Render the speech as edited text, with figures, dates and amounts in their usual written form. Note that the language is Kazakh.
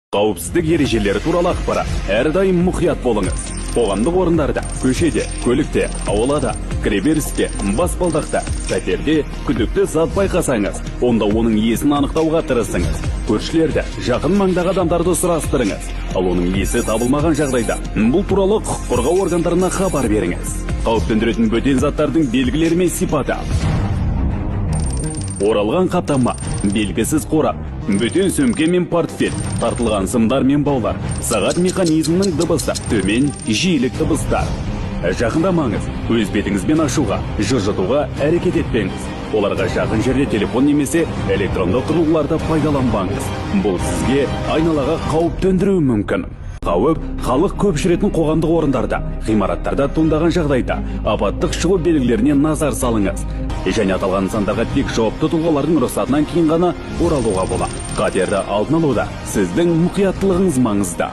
Қауіпсіздік ережелері туралы ақпарат. Әрдайым мұқият болыңыз. Қоғамдық орындарда, көшеде, көлікте, аулада, кіреберісте, баспалдақта, пәтерде күдікті зат байқасаңыз, онда оның иесін анықтауға тырысыңыз. Көршілерді, жақын маңдағы адамдарды сұрастырыңыз. Ал оның иесі табылмаған жағдайда, бұл туралы құқық қорғау органдарына хабар беріңіз. Қауіп төндіретін бөтен заттардың белгілері мен сипаты: оралған қаптама, белгісіз қорап, бөтен сөмке мен портфель, тартылған сымдар мен баулар, сағат механизмінің дыбысы, төмен жиілік дыбыстар. Жақындамаңыз, өз бетіңізбен ашуға, жылжытуға әрекет етпеңіз. Оларға жақын жерде телефон немесе электронды құрылғыларды пайдаланбаңыз. Бұл сізге, айналаға қауіп төндіруі мүмкін. Қауіп халық көп жүретін қоғамдық орындарда, ғимараттарда туындаған жағдайда апаттық шығу белгілеріне назар салыңыз және аталған нысандарға тек жауапты тұлғалардың рұқсатынан кейін ғана оралуға болады. Қатерді алдын алуда сіздің мұқияттылығыңыз маңызды.